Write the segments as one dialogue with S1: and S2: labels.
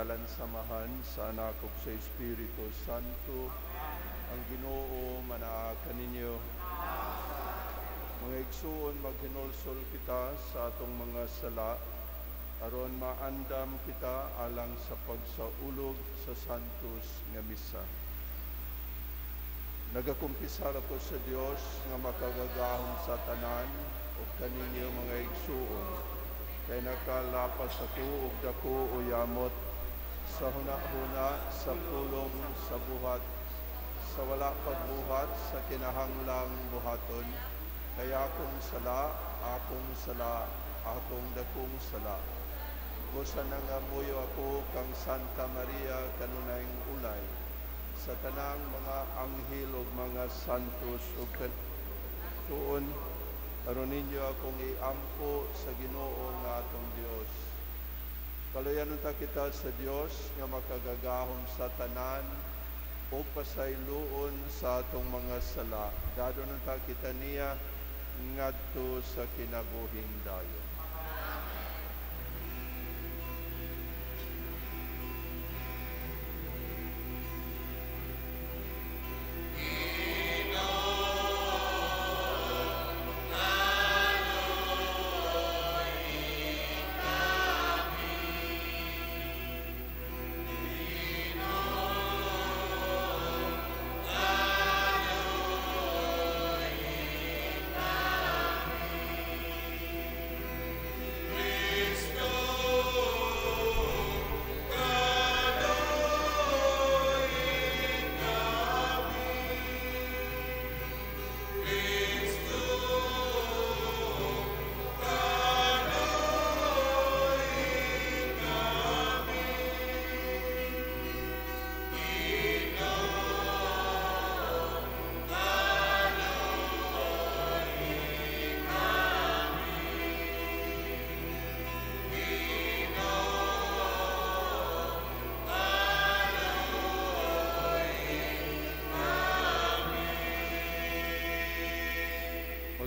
S1: Sa ngalan sa Amahan, sa Anak ug sa Espiritu Santo, ang Ginoo manaa kaninyo. Mga igsuon, maghinulsol kita sa atong mga sala aron maandam kita alang sa pagsaulog sa Santos nga Misa. Nagakumpisar ako sa Dios nga makagagahom sa tanan ug kaninyo, mga igsuon, kay nakalapas ako og dako o yamot sa huna-huna, sa pulong, sa buhat, sa wala pagbuhat sa kinahanglang buhaton, kay akong sala, akong sala, akong dakong sala. Busa nangamuyo ako kang Santa Maria, kanunayng ulay, sa tanang mga anghel ug mga santos ug suon, aron ninyo akong iampo sa Ginoo nga atong Dios. Kaluyan unta kita sa Dios nga makagagahom sa tanan ug pasayloon sa atong mga sala. Dadon unta kita niya ngadto sa kinabuhing dayon.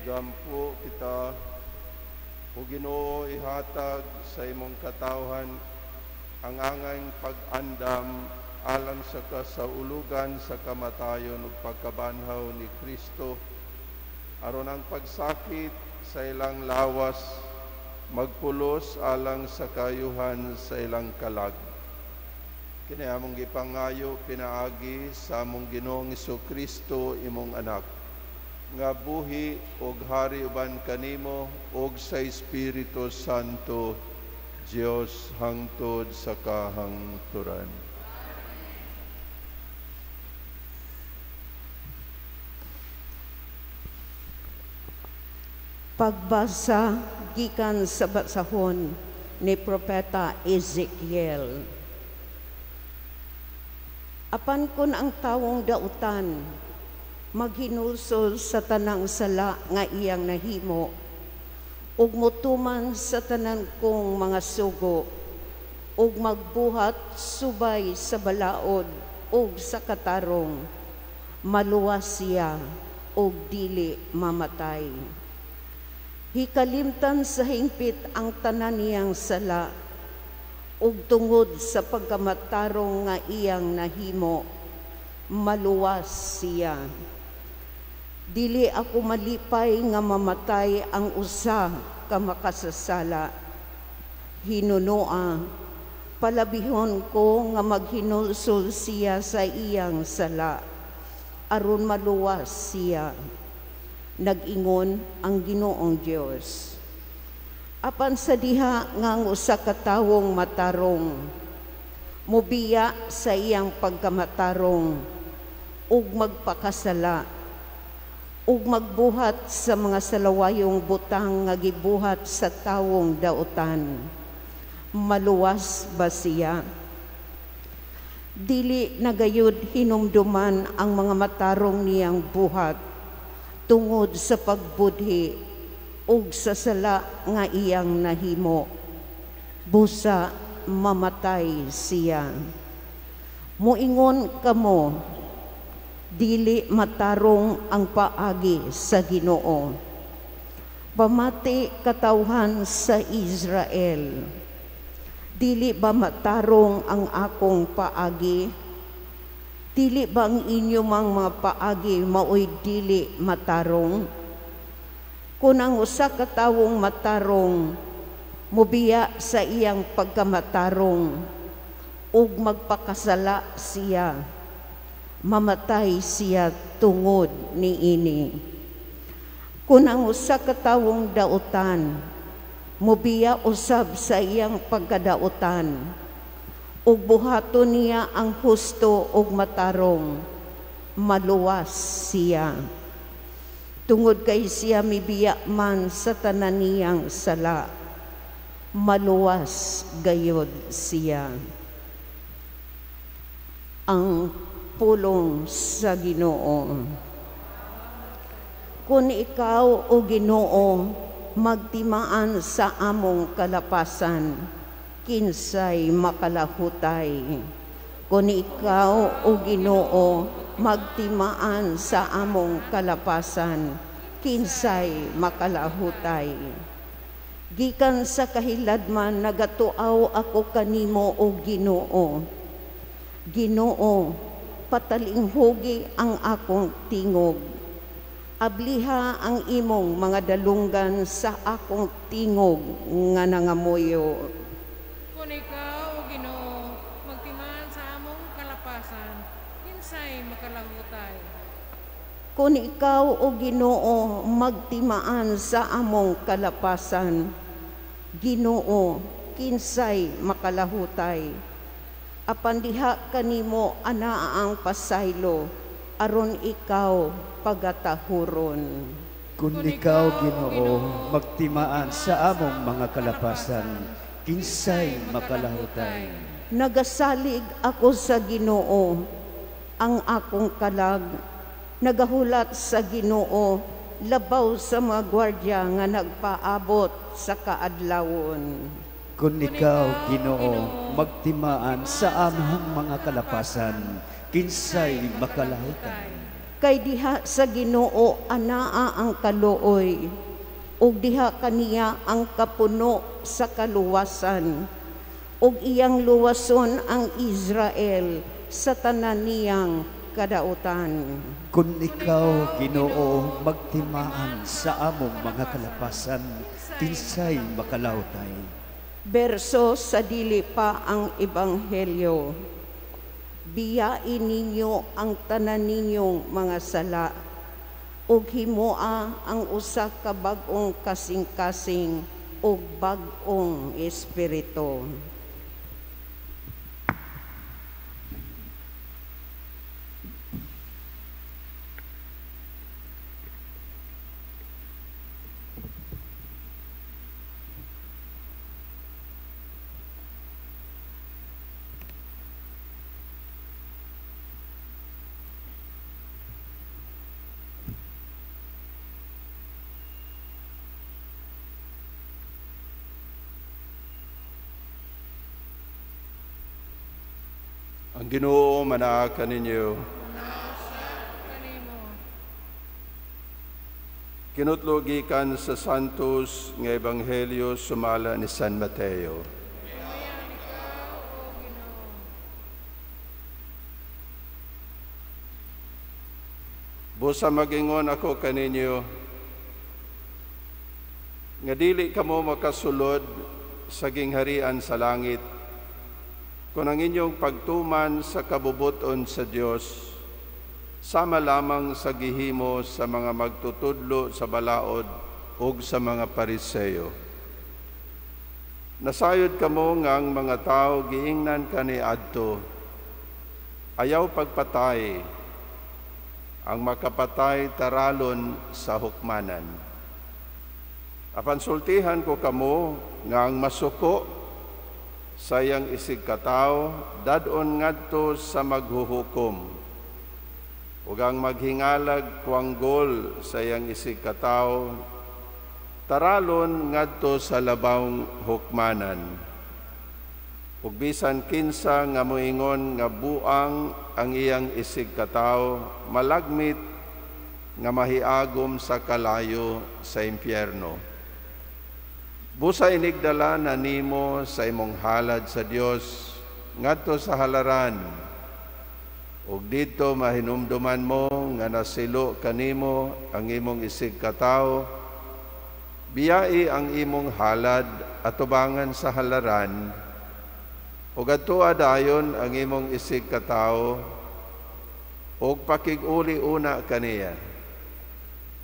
S1: Magampo kita. O Ginoo, ihatag sa imong katawhan ang angayng pag-andam alang sa kasaulugan sa kamatayon ug pagkabanhaw ni Kristo, aron ang pagsakit sa ilang lawas magpulos alang sa kayuhan sa ilang kalag. Kini among gipangayo pinaagi sa among Ginoong Kristo, imong anak, nga buhi og hari uban kanimo og sa Espiritu Santo, Dios, hangtod sa kahangturan.
S2: Pagbasa gikan sa basahon ni Propeta Ezekiel. Apan kun ang tawong dautan maghinulsol sa tanang sala nga iyang nahimo ug motuman sa tanan kong mga sugo ug magbuhat subay sa balaod ug sa katarong, maluwas siya ug dili mamatay. Hikalimtan sa hingpit ang tanan niyang sala ug tungod sa pagkamatarong nga iyang nahimo, maluwas siya. Dili ako malipay nga mamatay ang usa ka makasasala. Hinunoa, palabihon ko nga maghinulsol siya sa iyang sala, aron maluwas siya. Nag-ingon ang Ginoong Dios. Apan sa diha nga ang usa ka tawong matarong mubiya sa iyang pagkamatarong ug magpakasala ug magbuhat sa mga salawayong butang nga gibuhat sa tawong dautan, maluwas ba siya? Dili na gayud hinumduman ang mga matarong niyang buhat tungod sa pagbudhi ug sa sala nga iyang nahimo. Busa mamatay siya. Muingon kamo, dili matarong ang paagi sa Ginoo. Pamati katawhan sa Israel, Dili ba matarong ang akong paagi? Dili ba ang inyo mang mga paagi maoy dili matarong? Kung ang usa ka tawong matarong mubiya sa iyang pagkamatarong ug magpakasala siya, mamatay siya tungod niini. Kung ang usa ka tawong dautan mubiya usab sa iyang pagkadautan ug buhaton niya ang husto ug matarong, maluwas siya. Tungod kay siya mibiya man sa tanan niyang sala, maluwas gayod siya. Ang pulong sa Ginoo. Kun ikaw, o Ginoo, magtimaan sa among kalapasan, kinsay makalahutay. Kun ikaw, o Ginoo, magtimaan sa among kalapasan, kinsay makalahutay. Gikan sa kahiladman nagatuaw ako kanimo, o Ginoo. Ginoo, patalinghugi ang akong tingog. Abliha ang imong mga dalunggan sa akong tingog nga nangamuyo.
S3: Kun ikaw, o Ginoo, magtimaan sa among kalapasan, kinsay makalahutay.
S2: Kun ikaw, o Ginoo, magtimaan sa among kalapasan, Ginoo, kinsay makalahutay. Apan diha kanimo anaa ang pasaylo, aron ikaw pagatahuron.
S4: Kun ikaw, Ginoo, magtimaan sa among mga kalapasan, kinsay makalahutay.
S2: Nagasalig ako sa Ginoo, ang akong kalag, nagahulat sa Ginoo, labaw sa mga gwardiya nga nagpaabot sa kaadlawon.
S4: Kun ikaw, Ginoo, magtimaan sa among mga kalapasan, kinsay makalahutay.
S2: Kay diha sa Ginoo anaa ang kaluoy, ug diha kaniya ang kapuno sa kaluwasan, ug iyang luwason ang Israel sa tanan niyang kadautan.
S4: Kun ikaw, Ginoo, magtimaan sa among mga kalapasan, kinsay makalahutay.
S2: Berso sa dili pa ang Ebanghelyo. Biyain ninyo ang tanan ninyong mga sala, ug himoa ang usa ka bag-ong kasing-kasing ug bag-ong espiritu.
S1: Ang Ginoo manaa kaninyo. Kinutlo gikan sa Santos nga Ebanghelyo sumala ni San Mateo. Busa magingon ako kaninyo nga dili kamo makasulod sa gingharian sa langit kung ang inyong pagtuman sa kabubuton sa Dios sama lamang sa gihimo sa mga magtutudlo sa balaod ug sa mga Pariseo. Nasayod kamo nga ang mga tao giingnan kaniadto, ayaw pagpatay, ang makapatay taralon sa hukmanan. Apan sultihan ko kamo nga ang masuko sa iyang isig katawo dad-on ngadto sa maghuhukom, ug ang maghingalag kuanggol sa iyang isig katawo taralon ngadto sa labawng hukmanan. Ug bisan kinsa nga moingon nga buang ang iyang isig katawo malagmit nga mahiagom sa kalayo sa impyerno. Busa inigdala na nimo sa imong halad sa Dios ngadto sa halaran, ug didto mahinumduman mo nga nasilo kanimo ang imong isig katawo, biyai ang imong halad atubangan sa halaran, ug adtoa dayon ang imong isig katawo ug pakig-uli una kaniya.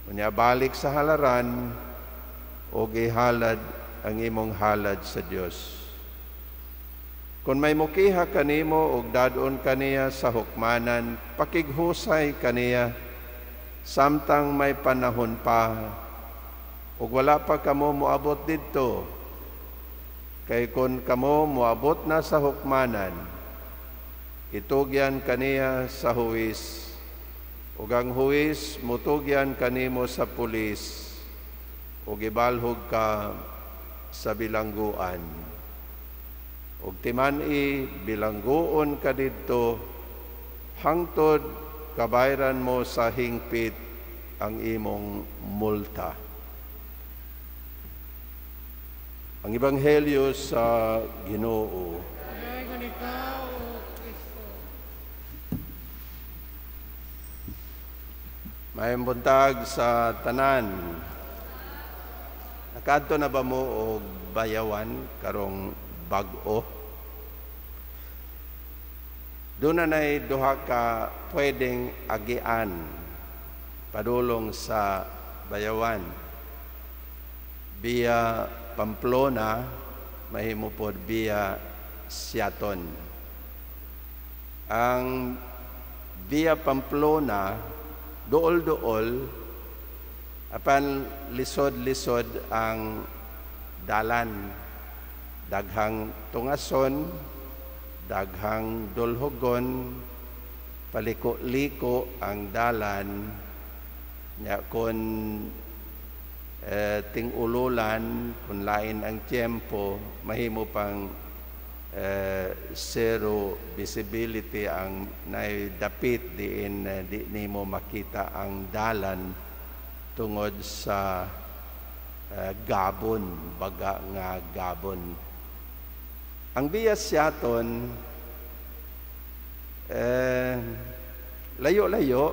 S1: Unya balik sa halaran ug ihalad ang imong halad sa Dios. Kung may mukiha kanimo ug dad-on kaniya sa hukmanan, pakighusay kaniya samtang may panahon pa ug wala pa kamo moabot didto. Kay kon kamo moabot na sa hukmanan, itugyan kaniya sa huwis, ug ang huwis mutugyan kanimo sa pulis, ug ibalhog ka sa bilangguan. Ug timan-i bilangguon ka didto hangtod kabayran mo sa hingpit ang imong multa. Ang Ebanghelyo sa Ginoo. Maayong buntag sa tanan. Nakadto na ba mo og Bayawan karong bag-o? Doon na nay duha ka pwedeng agian padulong sa Bayawan. Via Pamplona, mahimo pod via Siaton. Ang via Pamplona, duol-duol, apan lisod-lisod ang dalan. Daghang tungason, daghang dulhogon, paliko-liko ang dalan. Nya kun ting-ululan, kun lain ang tiyempo, mahimo pang zero visibility ang naidapit diin di nimo makita ang dalan tungod sa gabon, baga nga gabon. Ang via Siaton layo-layo,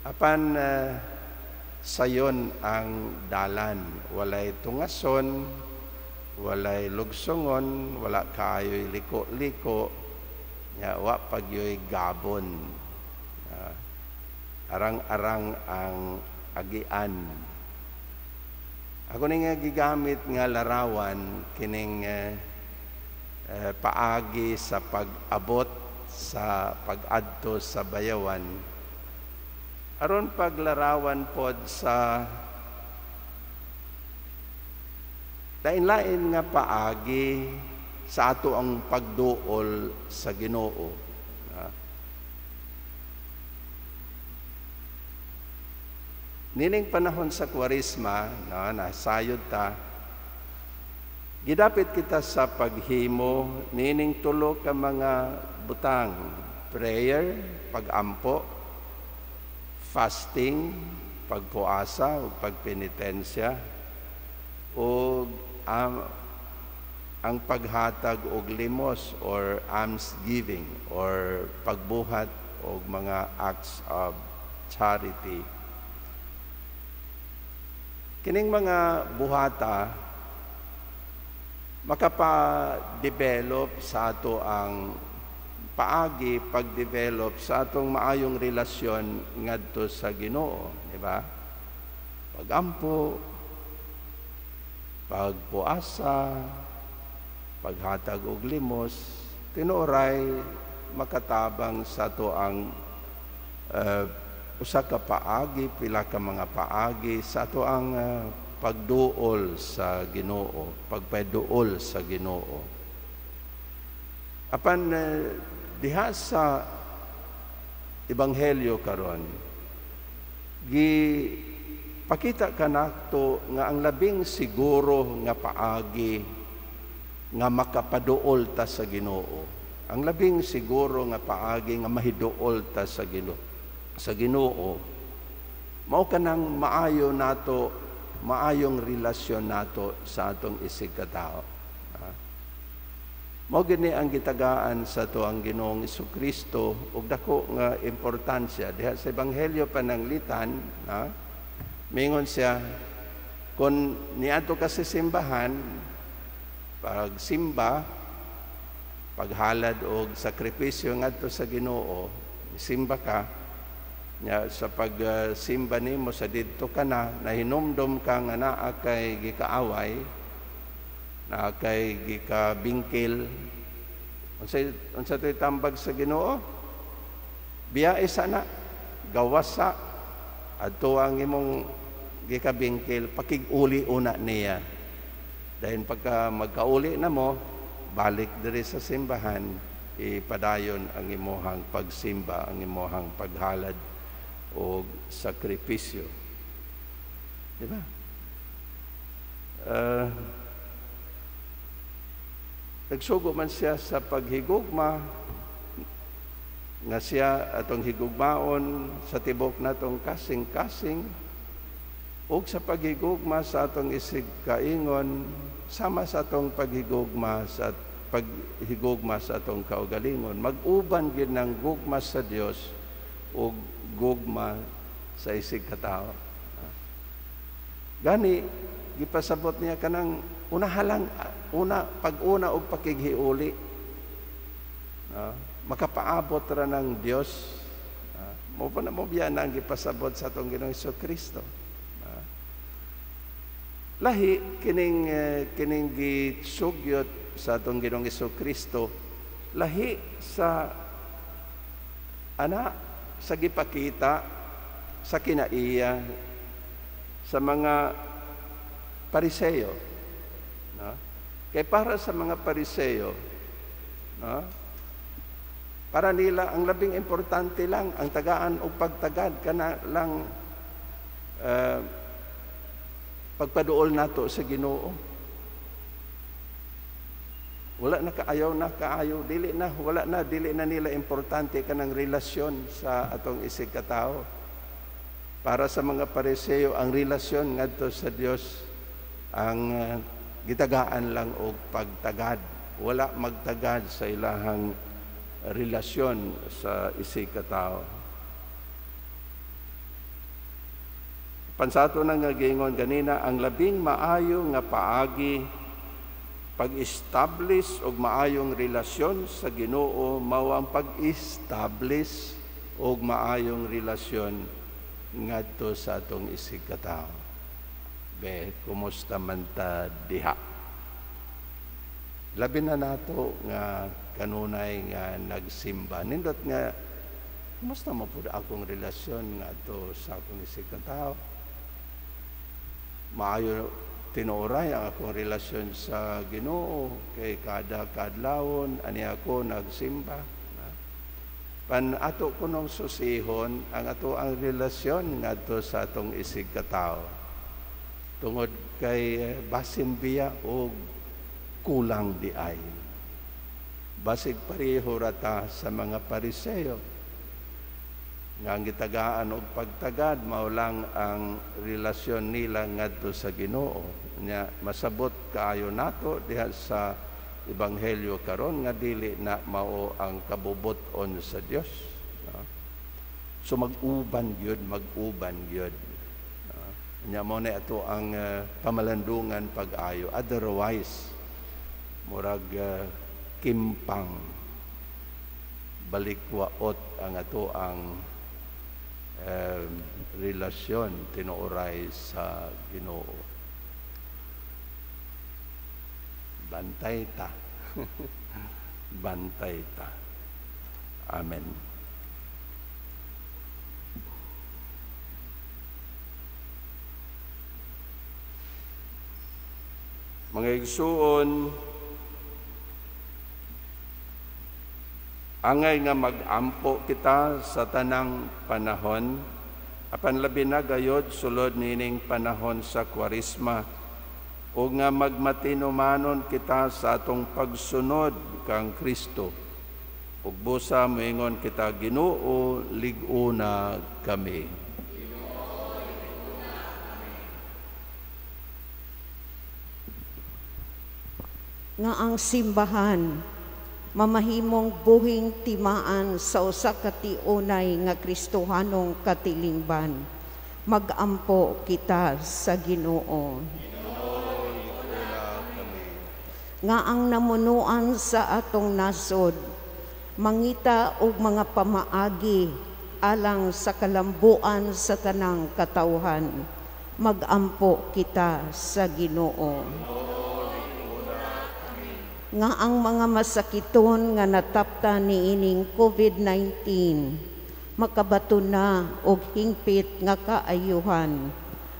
S1: apan sayon ang dalan. Walay tungason, walay lugsongon, wala kaayo'y liko-liko, nya wa pagyo'y gabon. Arang-arang ang agian. Ako ni nga gigamit nga larawan kining paagi sa pag-abot sa pag-adto sa Bayawan, aron paglarawan pod sa lain-lain nga paagi sa ato ang pagduol sa Ginoo. Nining panahon sa Kwaresma, no, nasayod ta, gidapit kita sa paghimo nining tulo ka mga butang: prayer, pagampo, fasting, pagpuasa o pagpenitensya, o ang paghatag og limos or almsgiving or pagbuhat og mga acts of charity. Kining mga buhata makapa-develop sa ato ang paagi pag-develop sa atong maayong relasyon ngadto sa Ginoo, di ba? Pagampo, pagpuasa, paghatag og limos, tinuoray makatabang sa ato ang usa ka paagi, pila ka mga paagi sa ato ang pagduol sa Ginoo, pagpaduol sa Ginoo. Apan diha sa Ebanghelyo karon, gipakita kanato nga ang labing siguro nga paagi nga makapaduol ta sa Ginoo, ang labing siguro nga paagi nga mahiduol ta sa Ginoo, mao kanang maayo nato maayong relasyon nato sa atong isig katao. Mao gini ang gitagaan sa ato ang Ginoong Hesukristo og dako nga importansya diha sa Ebanghelyo pananglitan, ha? Mingon siya, kung niadto ka sa simbahan, pagsimba, paghalad og sakripisyo ngadto sa Ginoo, simba ka nya, sa pagsimba nimo sa didto ka na nahinumdom ka nga naa kay gikaaway, naa kay gikabingkil, unsa to'y tambag sa Ginoo? Biyae sana, gawas sa adto ang imong gikabingkil, pakig-uli una niya. Dahil pagka magkauli na mo, balik diri sa simbahan, ipadayon ang imuhang pagsimba, ang imuhang paghalad o sakripisyo. Di ba? Nagsugo man siya sa paghigugma, nga siya atong higugmaon sa tibok natong kasing-kasing, ug sa paghigugma sa atong isig kaingon, sama sa atong paghigugma sa atong kaugalingon. Mag-uban gyud ng gugma sa Dios ug gugma sa isig katao. Gani gipasabot niya kanang unahalang una pag-una og pakighiuli. Makapaabot ra ng Dios. Mo pa na mo biya na ang gipasabot sa atong Ginoong Hesukristo. Lahi kining kining gisugyot sa atong Ginoong Hesukristo, lahi sa ana sa gipakita sa kinaiya sa mga Pariseo, no? Kay para sa mga Pariseo, no, para nila ang labing importante lang ang tagaan o pagtagad kana lang pagpaduol nato sa Ginoo. Wala na kaayaw na kaayo, dili na, wala na, dili na nila importante kanang relasyon sa atong isig katao. Para sa mga Pariseo, ang relasyon ngadto sa Dios ang gitagaan lang og pagtagad. Wala magtagad sa ilahang relasyon sa isig katao. Pansato na nga giingon ganina, ang labing maayo nga paagi pag-establish og maayong relasyon sa Ginoo mao ang pag-establish og maayong relasyon ngadto sa atong isig katao. Be, kumusta man ta diha? Labi na nato nga kanunay nga nagsimba. Nindot nga, kumusta mo pud akong relasyon ngadto sa akong isig katao? Maayo tinuoray ang akong relasyon sa Ginoo kay kada kadlawon ani ako nagsimba. Pan ato kunong susihon ang ato ang relasyon ngadto sa atong isig katao. Tungod kay basin biya og kulang di ay. Basig pareho rata sa mga Pariseo nga ang gitagaan og pagtagad mao lang ang relasyon nila ngadto sa Ginoo. Nya masabot kaayo nato diha sa ebanghelyo karon nga dili na mao ang kabubut-on sa Dios. No? So mag-uban gyud, mag-uban gyud. No? Nya mao na ato ang pamalandungan pag-ayo. Otherwise murag kimpang balikwaot ang ato ang relasyon tinuoray sa Ginoo. Bantay ta. Bantay ta. Amen. Mga igsuon, angay nga mag-ampo kita sa tanang panahon, apan labi na gayod sulod nining panahon sa Kwaresma, o nga magmatinumanon kita sa atong pagsunod kang Kristo. Ug busa moingon kita, Ginoo, lig-una kami.
S2: Nga ang simbahan mamahimong buhing timaan sa usa ka tiunay nga Kristohanong katilingban. Magampo kita sa Ginoo. Nga ang namunuan sa atong nasod mangita og mga pamaagi alang sa kalambuan sa tanang katawhan. Magampo kita sa Ginoo. Nga ang mga masakiton nga natapta niining COVID-19 makabato na og hingpit nga kaayuhan.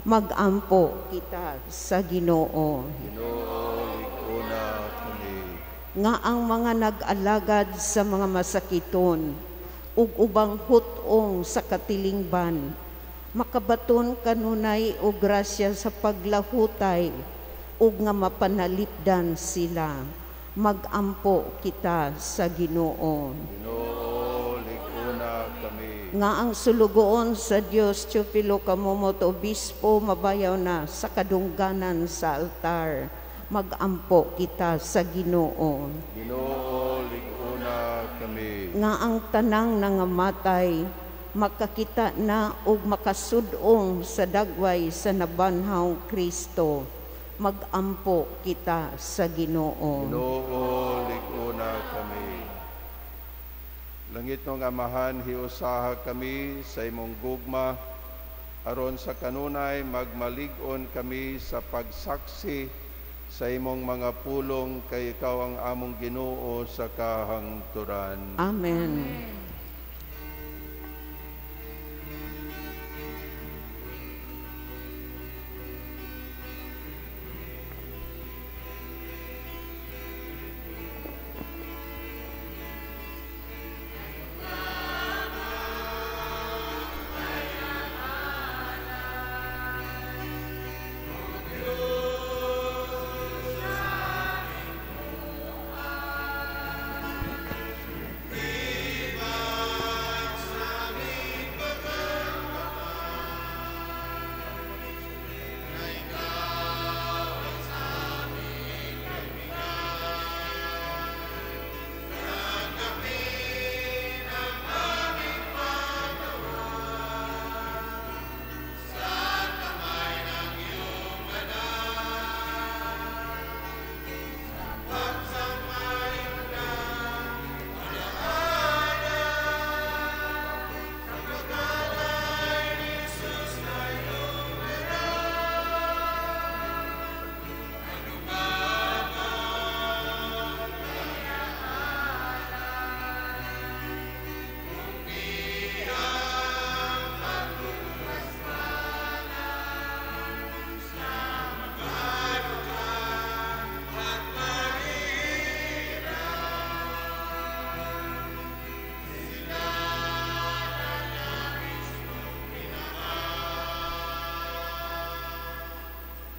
S2: Magampo kita sa Ginoo. Nga ang mga nag-alagad sa mga masakiton ug ubang hut-ong sa katilingban makabaton kanunay og grasya sa paglahutay ug nga mapanalipdan sila. Magampo kita sa Ginoo.
S1: Ginoo, lig-una kami.
S2: Nga ang sulugoon sa Dios Teofilo Camomot Obispo mabayaw na sa kadungganan sa altar. Magampo kita sa Ginoo.
S1: Ginoo, lig-una kami.
S2: Nga ang tanang nangamatay makakita na og makasud-ong sa dagway sa nabanhaw Kristo. Magampo kita sa Ginoo.
S1: Ginoo, lig-una kami. Langit ng Amahan, hiusaha kami sa imong gugma, aron sa kanunay magmalig-on kami sa pagsaksi sa imong mga pulong, kay ikaw ang among Ginoo sa kahangturan.
S2: Amen.
S3: Amen.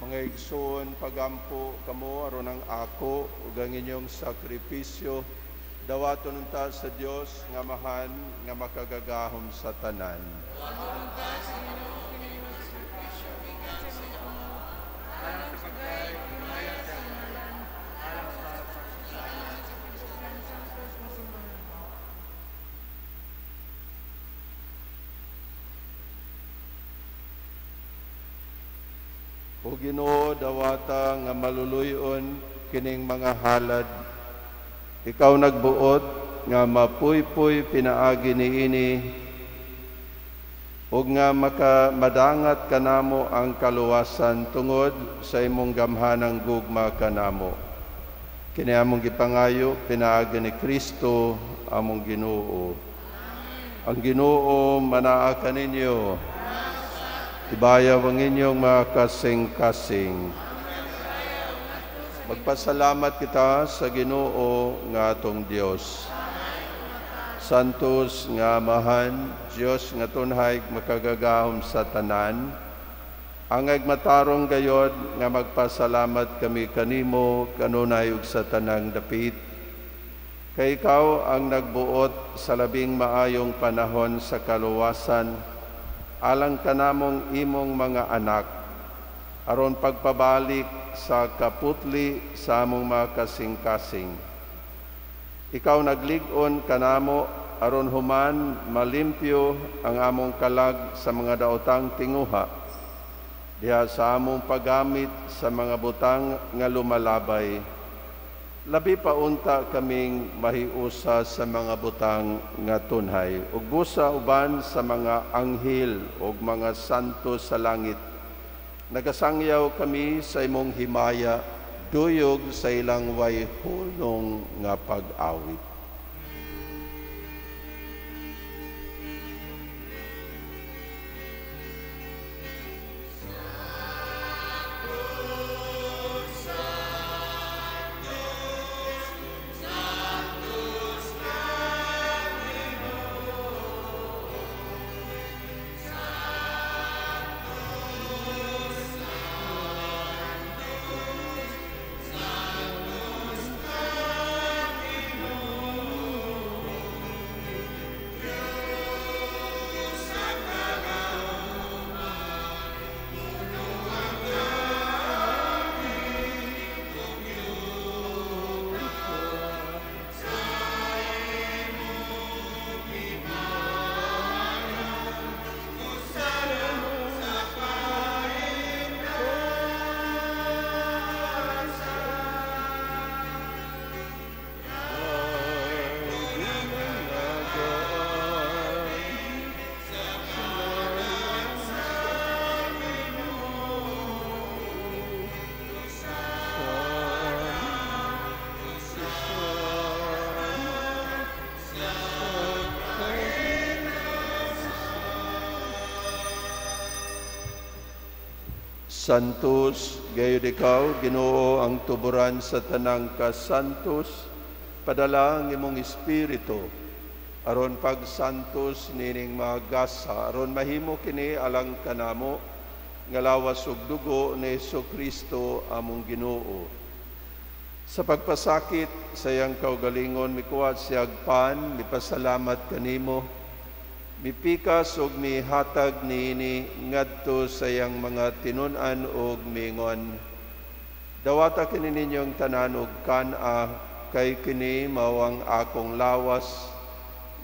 S1: Mga igsoon, pagampo kamo aron ang ako ug ang inyong sakripisyo dawaton unta sa Dios nga Amahan nga makagagahom sa tanan. O Ginoo, dawata nga maluluyon kining mga halad. Ikaw nagbuot nga mapuypuy pinaagi niini ug nga makamadangat kanamo ang kaluwasan tungod sa imong gamhanang gugma kanamo. Kini among gipangayo pinaagi ni Kristo among Ginoo. Ang Ginoo manaa kaninyo. Ibayaw ang inyong mga kasing-kasing. Magpasalamat kita sa Ginoo nga atong Dios. Santos nga Amahan, Dios nga tunhay makagagahom sa tanan, angay matarong gayod nga magpasalamat kami kanimo kanunay ug sa tanang dapit. Kay ikaw ang nagbuot sa labing maayong panahon sa kaluwasan, alang kanamong imong mga anak. aron pagpabalik sa kaputli sa among mga kasing-kasing. Ikaw naglig-on kanamo aron human malimpyo ang among kalag sa mga daotang tinguha, diha sa among paggamit sa mga butang nga lumalabay. Labi pa unta kaming mahiusa sa mga butang nga tunhay, ug busa uban sa mga anghel ug mga santo sa langit. Nagasangyaw kami sa imong himaya, duyog sa ilang way hunong nga pag-awit. Santos, gayud ikaw, Ginoo, ang tuburan sa tanang kasantos, padala ang imong espiritu aron pagsantos nining mga gasa, aron mahimo kini alang kanamo nga lawas ug dugo ni Hesukristo among Ginoo. Sa pagpasakit sa iyang kaugalingon, mikuha siyag pan, mipasalamat kanimo, mipikas og mihatag niini ngadto sa iyang mga tinun-an og mingon, dawata kini ninyong tanan og kan-a, kay kini mao ang akong lawas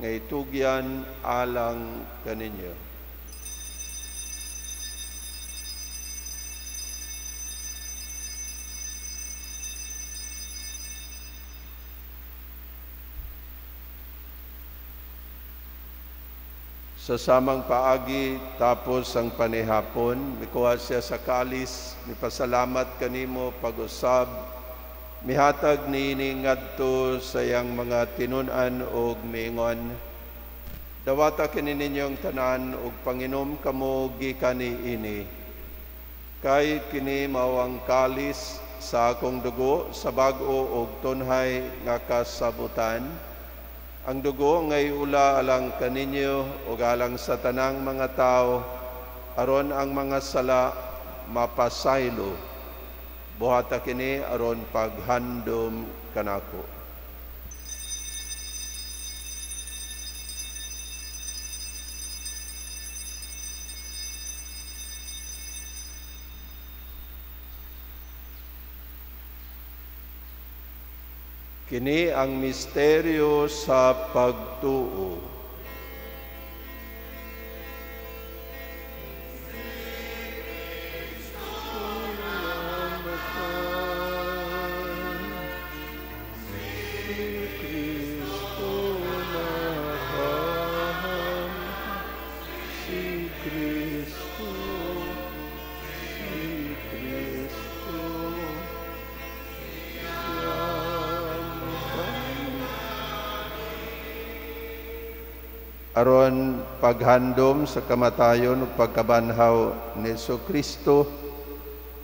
S1: nga itugyan alang kaninyo. Sa samang paagi, tapos ang panihapon, mikuha siya sa kalis, mipasalamat kanimo pag-usab, mihatag niini ngadto sa iyang mga tinun-an og miingon, dawata kini ninyong tanan og panginom kamo gikan niini, kay kini mao ang kalis sa akong dugo sa bag-o og tunhay nga kasabutan. Ang dugo ngay ula alang kaninyo ug alang sa tanang mga tao, aron ang mga sala mapasaylo. Buhata kini aron paghandom kanako. Kini ang misteryo sa pagtuo. Aron paghandom sa kamatayon ug pagkabanhaw ni Hesukristo,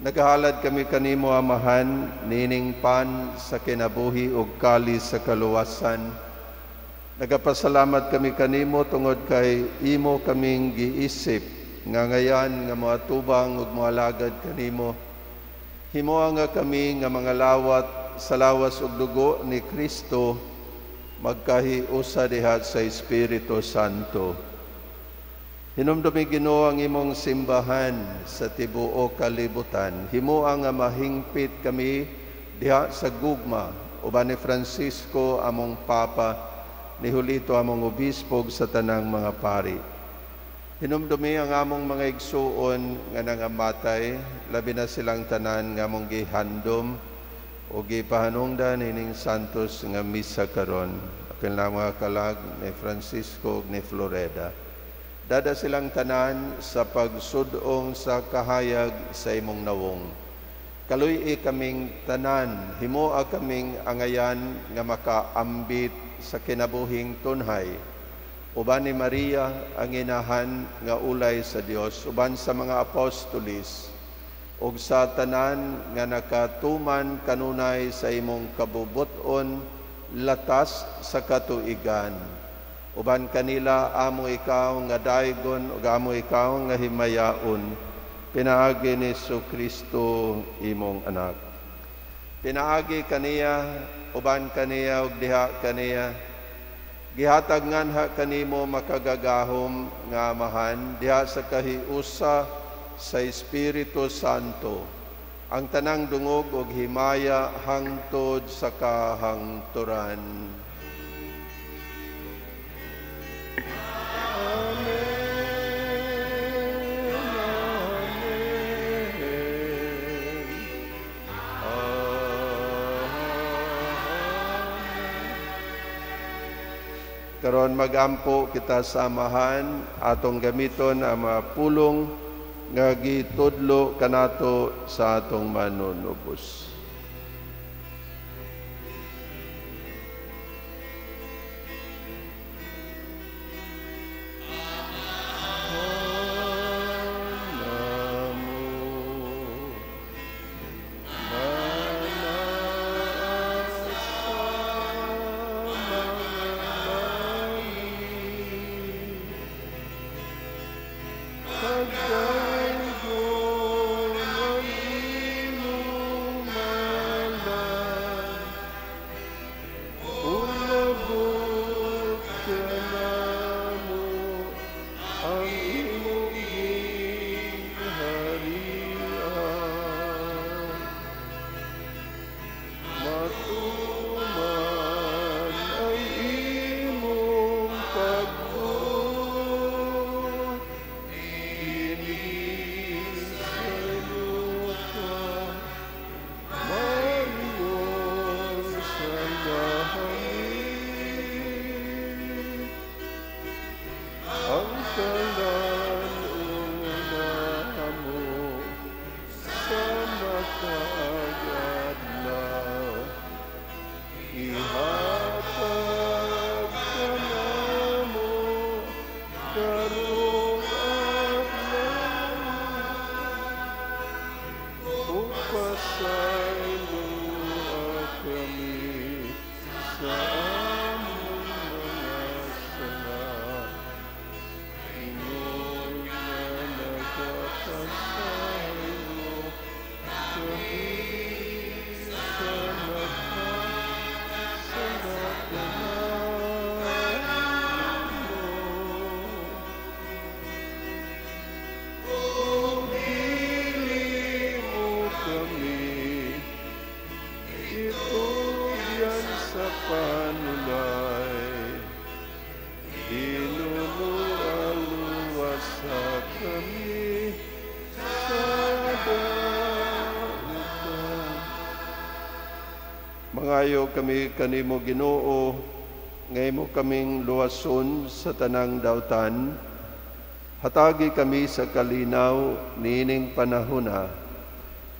S1: nagahalad kami kanimo, Amahan, nining pan sa kinabuhi ug kalis sa kaluwasan. Nagapasalamat kami kanimo tungod kay imo kaming giisip nga ngayan nga moatubang ug moalagad kanimo. Himoa nga kami nga mga lawat sa lawas ug dugo ni Kristo magkahiusa diha sa Espiritu Santo. Hinumdumi, Ginoo, ang imong simbahan sa tibuok kalibutan. Himoa nga mahingpit kami diha sa gugma uban ni Francisco among Papa, ni Julito among obispo, sa tanang mga pari. Hinumdumi ang among mga igsuon nga nangamatay, labi na silang tanan nga among gihandom o gipahanungdan ining santos nga misa karon. Apil na mga kalag ni Francisco ug ni Floreda. Dada silang tanan sa pagsudong sa kahayag sa imong nawong. Kaluy-i kaming tanan, himoa kaming angayan nga makaambit sa kinabuhing tunhay. Uban ni Maria ang inahan nga ulay sa Dios, uban sa mga apostolis, ug sa tanan nga nakatuman kanunay sa imong kabubuton latas sa katuigan. Uban kanila amo ikaw nga daygon ug amo ikaw nga himayaon, pinaagi ni Kristo imong anak. Pinaagi kaniya, uban kaniya ug diha kaniya, gihatag nganha kanimo makagagahom nga Amahan diha sa kahiusa sa Espiritu Santo ang tanang dungog ug himaya hangtod sa kahangturan. Amen. Amen. Amen. Karon magampo kita sa Amahan, atong gamiton ang mga pulong nga gitudlo kanato sa atong manunubos. Mangayo kami kanimo, Ginoo, nga imo kaming luwason sa tanang dautan. Hatagi kami sa kalinaw niining panahona,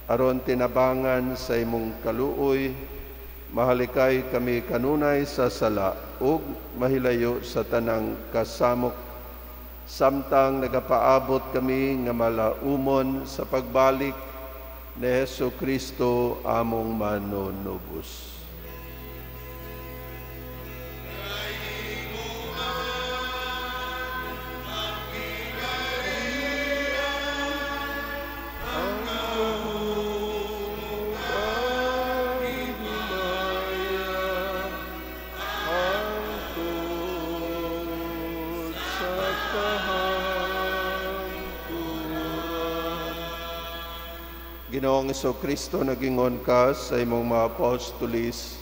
S1: aron tinabangan sa imong kaluoy, mahalikay kami kanunay sa sala ug mahilayo sa tanang kasamok, samtang nagapaabot kami nga malaumon sa pagbalik ni Hesus Kristo among manunubos. Ang Ginoong Kristo, nagingon ka sa imong mga apostolis,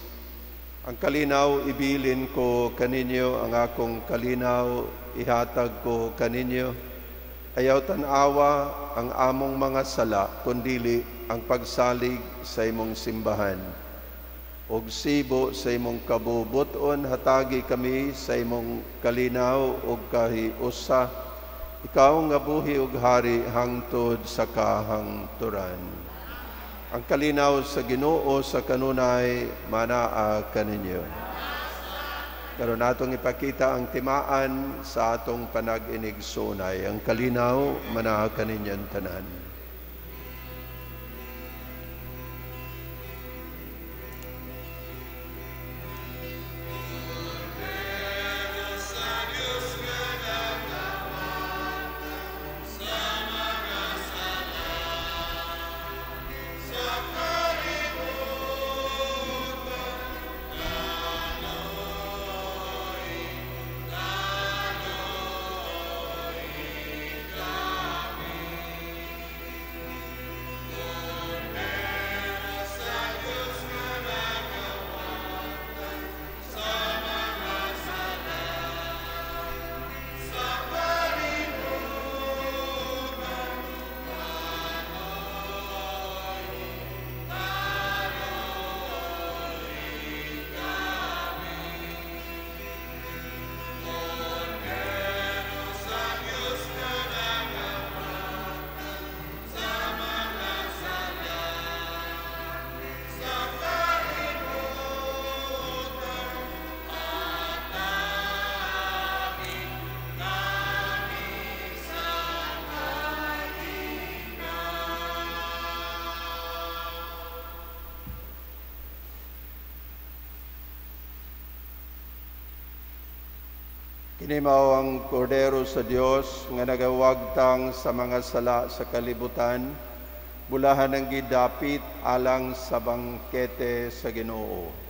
S1: ang kalinaw ibilin ko kaninyo, ang akong kalinaw ihatag ko kaninyo. Ayaw tan-awa ang among mga sala, kundili ang pagsalig sa imong simbahan. Og sibo sa imong kabubuton, hatagi kami sa imong kalinaw og kahiusa. Ikaw nga buhi og hari hangtod sa kahangturan. Ang kalinaw sa Ginoo sa kanunay manaa kaninyo. Karon atong ipakita ang timaan sa atong panag-inigsunay. Ang kalinaw manaa kaninyong tanan. Kini mao ang Kordero sa Dios nga nagawagtang sa mga sala sa kalibutan, bulahan ang gidapit alang sa bangkete sa Ginoo.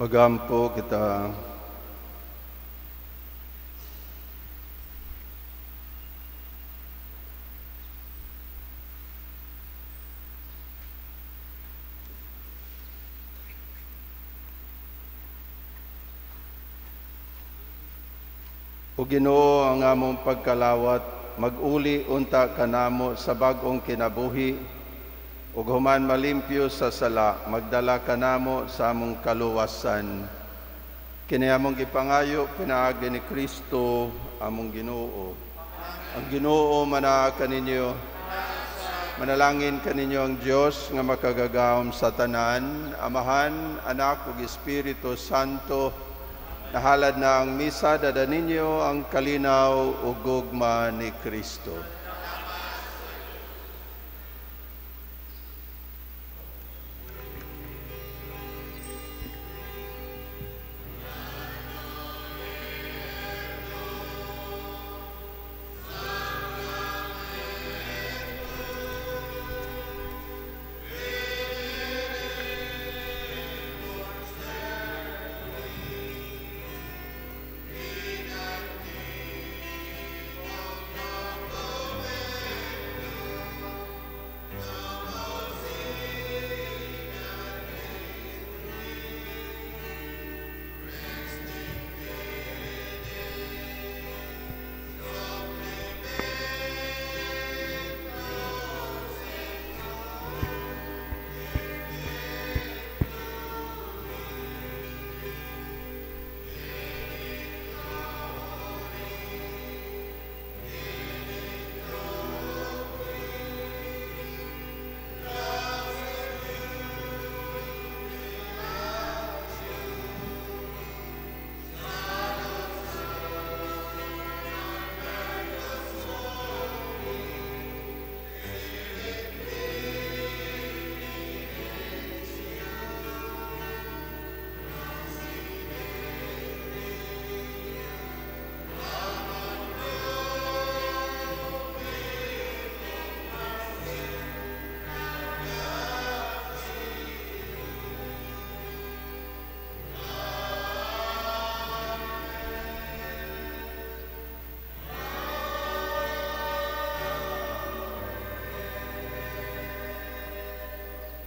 S1: Magampo kita. O Ginoo, ang among pagkalawat, mag-uli unta kanamo sa bag-ong kinabuhi, ug human malimpyo sa sala, magdala kanamo sa among kaluwasan. Kini among gipangayo pinaagi ni Kristo among Ginoo. Ang Ginoo manaa kaninyo. Manalangin kaninyo ang Dios nga makagagahom sa tanan, Amahan, Anak ug Espiritu Santo. Nahalad na ang misa, dada ninyo ang kalinaw ug gugma ni Kristo.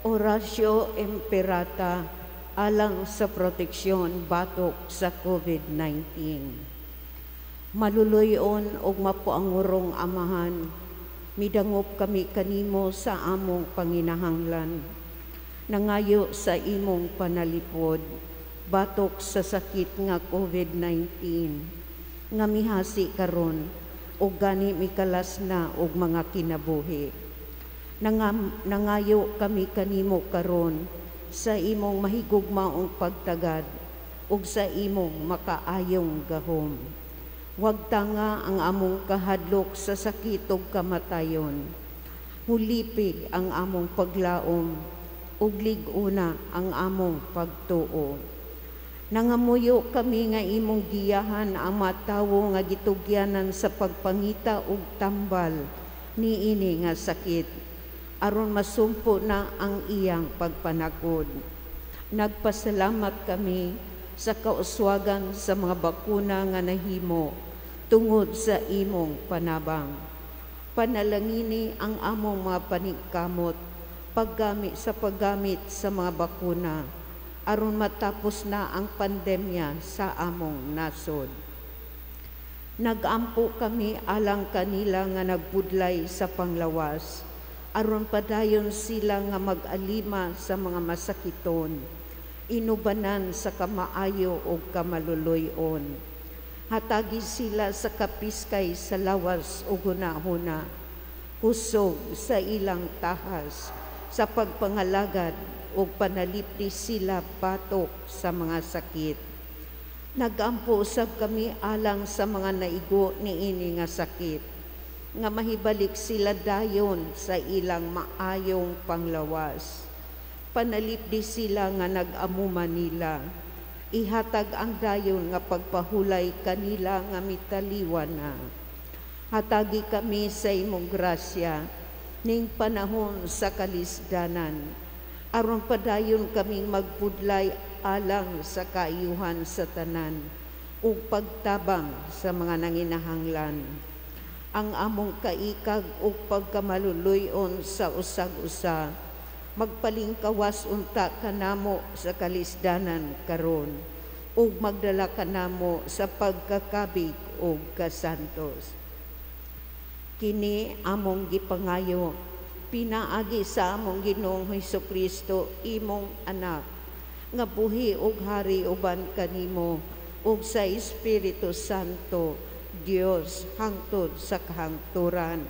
S2: Oratio Imperata alang sa proteksyon batok sa COVID-19. Maluluyon og mapuangurong Amahan, midangop kami kanimo sa among panginahanglan. Nangayo sa imong panalipod, batok sa sakit nga COVID-19, nga mihasi karon og gani mikalas na og mga kinabuhi. Nangayo kami kanimo karon sa imong mahigugmaong pagtagad ug sa imong makaayong gahom. Wag tanga ang among kahadlok sa sakit ug kamatayon. Hulipi ang among paglaom ug lig-una ang among pagtuo. Nangamuyo kami nga imong giyahan ang mga tawo nga gitugyanan sa pagpangita og tambal niini nga sakit, aron masumpo na ang iyang pagpanakod. Nagpasalamat kami sa kauswagan sa mga bakuna nga nahimo tungod sa imong panabang. Panalangini ang among mga panigkamot paggamit sa mga bakuna aron matapos na ang pandemya sa among nasod. Nagampo kami alang kanila nga nagbudlay sa panglawas, aron padayon sila nga mag-alima sa mga masakiton, inubanan sa kamaayo o kamaluloyon. Hatagi sila sa kapiskay sa lawas o hunahuna, kusog sa ilang tahas, sa pagpangalagad o panalipdi sila batok sa mga sakit. Nagampo usab kami alang sa mga naigo niini nga sakit, nga mahibalik sila dayon sa ilang maayong panglawas. Panalipdi sila nga nag-amuma nila. Ihatag ang dayon nga pagpahulay kanila nga mitaliwan na. Hatagi kami sa imong grasya ning panahon sa kalisdanan, aron padayon kaming magbudlay alang sa kaayuhan sa tanan ug pagtabang sa mga nanginahanglan. Ang among kaikag ug pagkamaluluy-on sa usag-usa magpalingkawas unta kanamo sa kalisdanan karon ug magdala kanamo sa pagkakabig ug kasantos. Kini among gipangayo pinaagi sa among Ginoong Hesukristo, imong anak, nga buhi ug hari uban kanimo ug sa Espiritu Santo, Dios hangtod sa kahangturan.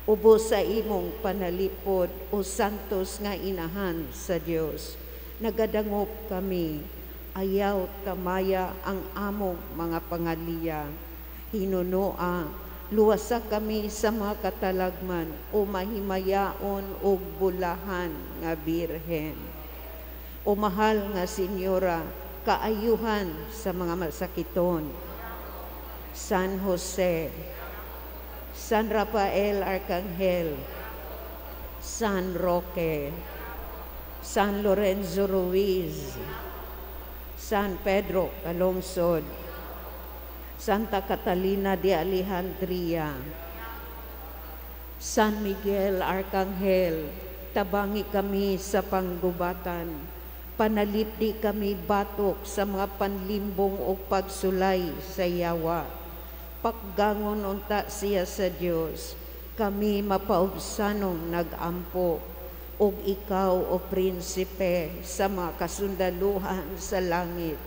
S2: Ubos sa imong panalipod, o santos nga inahan sa Dios, nagadangop kami, ayaw tamaya ang among mga pangaliya. Hinunoa, luwasa kami sa mga katalagman o mahimayaon og bulahan nga birhen. O mahal nga Senyora, kaayuhan sa mga masakiton. San Jose, San Rafael Arcangel, San Roque, San Lorenzo Ruiz, San Pedro Calungsod, Santa Catalina de Alejandría, San Miguel Arcangel, tabangi kami sa panggubatan, panalipdi kami batok sa mga panlimbong o pagsulay sa yawa. Pakgangon unta siya sa Dios, kami mapaubsanong nagampo, ug ikaw, o prinsipe, sa mga kasundaluhan sa langit,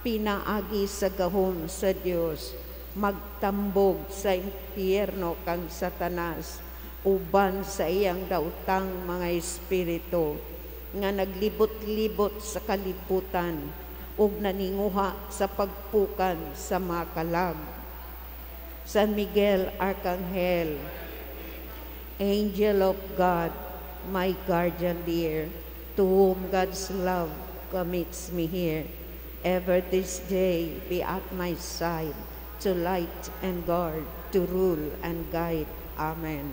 S2: pinaagi sa gahom sa Dios, magtambog sa impyerno kang Satanas, uban sa iyang dautang mga espiritu, nga naglibot-libot sa kalibutan, ug naninguha sa pagpukan sa mga kalag. San Miguel Arcangel, Angel of God, my guardian dear, to whom God's love commits me here, ever this day be at my side, to light and guard, to rule and guide. Amen.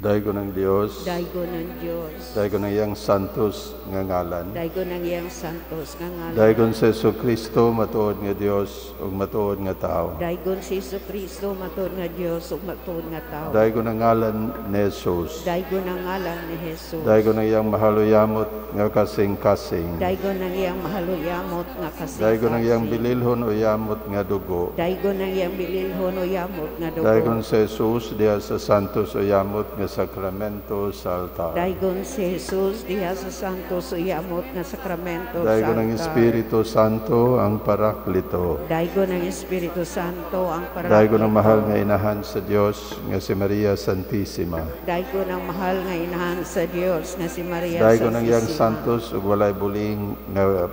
S1: Daigo ng Dios.
S2: Daigo ng Dios.
S1: Daigo ng iyang santos nga ngalan.
S2: Daigo ng iyang santos nga ngalan.
S1: Daigon sa Jesucristo matuod nga Dios ug matuod nga tawo.
S2: Daigon sa Jesucristo matuod nga Dios ug matuod nga tawo.
S1: Daigo ng ngalan ni Jesus.
S2: Daigo ng ngalan ni Jesus.
S1: Daigo ng iyang mahaluyamot nga kasing-kasing.
S2: Daigo ng iyang mahaluyamot nga kasing-kasing.
S1: Daigo ng iyang bililhon o yamot nga dugo.
S2: Daigo ng iyang bililhon o yamot nga dugo.
S1: Daigon sa Jesus diha sa santos o yamot nga sakramento sa altar.
S2: Daigon si Jesus diha sa santos o yamot nga sakramento sa altar.
S1: Daigon ng Espiritu Santo ang Paraklito.
S2: Daigon ng Espiritu Santo ang Paraklito.
S1: Daigon ng mahal nga inahan sa Dios nga si Maria Santissima.
S2: Daigon ng mahal nga inahan sa Dios nga si Maria Santissima.
S1: Daigon ng iyang santos ug walay buling nga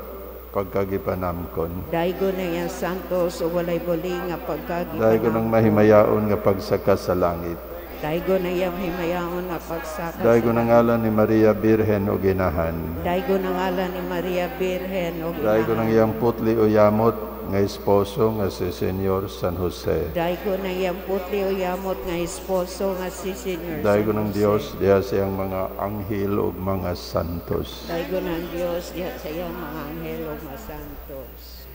S1: pagkagipanamkon.
S2: Daygon ang iyang santos ug walay buli nga pagkagipanamkon.
S1: Daygon ang mahimayaon nga pagsaka sa langit.
S2: Daygon ang iyang himayaon nga pagsaka sa
S1: Daygon ang ngalan ni Maria Birhen ug Inahan.
S2: Daygon ang ngalan ni Maria Birhen ug
S1: Daygon ang
S2: Inahan.
S1: iyang putli o yamot nga esposo nga si Senyor San Jose.
S2: Daygon ang iyang putli o yamot nga esposo nga si Senyor San
S1: Daygon ang
S2: Jose.
S1: Dios diha sa iyang mga anghel ug mga santos.
S2: Daygon ang Dios diha sa iyang mga anghel ug mga santos.